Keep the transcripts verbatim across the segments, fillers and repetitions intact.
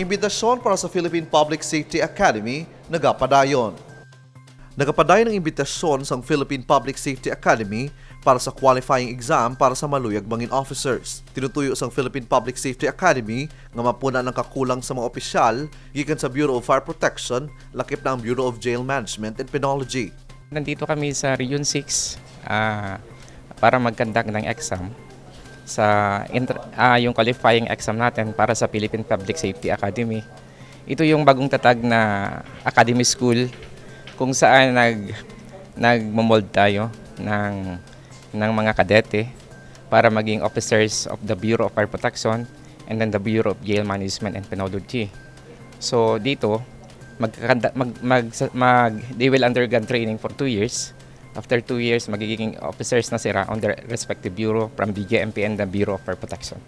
Imbitasyon para sa Philippine Public Safety Academy nagapadayon. Nagapadayon ang imbitasyon sang Philippine Public Safety Academy para sa qualifying exam para sa maluyag bangin officers. Tinutuyo sang Philippine Public Safety Academy nga mapuna ang kakulang sa mga opisyal gikan sa Bureau of Fire Protection, lakip na ang Bureau of Jail Management and Penology. Nandito kami sa Region six ah, para mag-conduct ng exam sa inter- ah, yung qualifying exam natin para sa Philippine Public Safety Academy. Ito yung bagong tatag na academy school kung saan nag nagmo-mold tayo ng ng mga kadete para maging officers of the Bureau of Fire Protection and then the Bureau of Jail Management and Penology. So dito, mag, mag, mag, mag, they will undergo training for two years. After two years, magiging officers na sila on their respective bureau from B J M P and the Bureau of Fire Protection.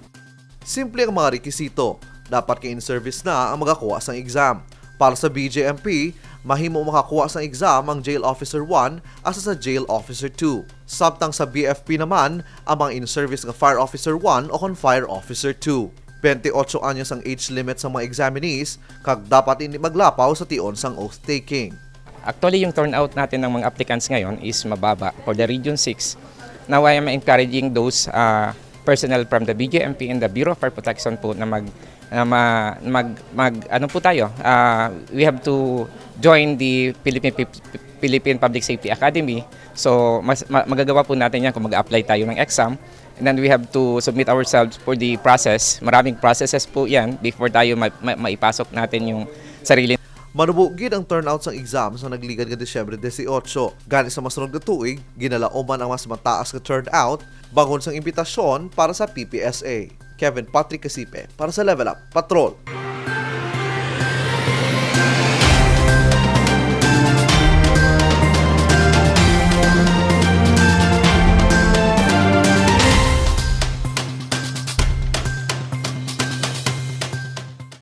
Simple ang mga rekisito. Dapat kay in service na ang magakuha sang exam. Para sa B J M P, mahimo makakuha sang exam ang Jail Officer one asa sa Jail Officer two. Samtang sa B F P naman, ang mga in service nga Fire Officer one o kon Fire Officer two. Twenty-ocho anyos ang age limit sa mga examinees kag dapat hindi maglapaw sa tion sang oath-taking. Actually, yung turnout natin ng mga applicants ngayon is mababa for the Region six. Now, I am encouraging those uh, personnel from the B J M P and the Bureau of Fire Protection po na mag na ma, mag, mag ano po tayo, uh, we have to join the Philippine Philippine Public Safety Academy. So mas ma, magagawa po natin yan kung mag-apply tayo ng exam. And then we have to submit ourselves for the process. Maraming processes po yan before tayo ma, ma, maipasok natin yung sarili. Manubo gid ang turnout sang exam sa nagligad nga Disyembre dieciocho. Gani sa masunod nga tuig, ginalauman ang mas mataas nga turnout bangon sang imbitasyon para sa P P S A. Kevin Patrick Casipe para sa Level Up Patrol.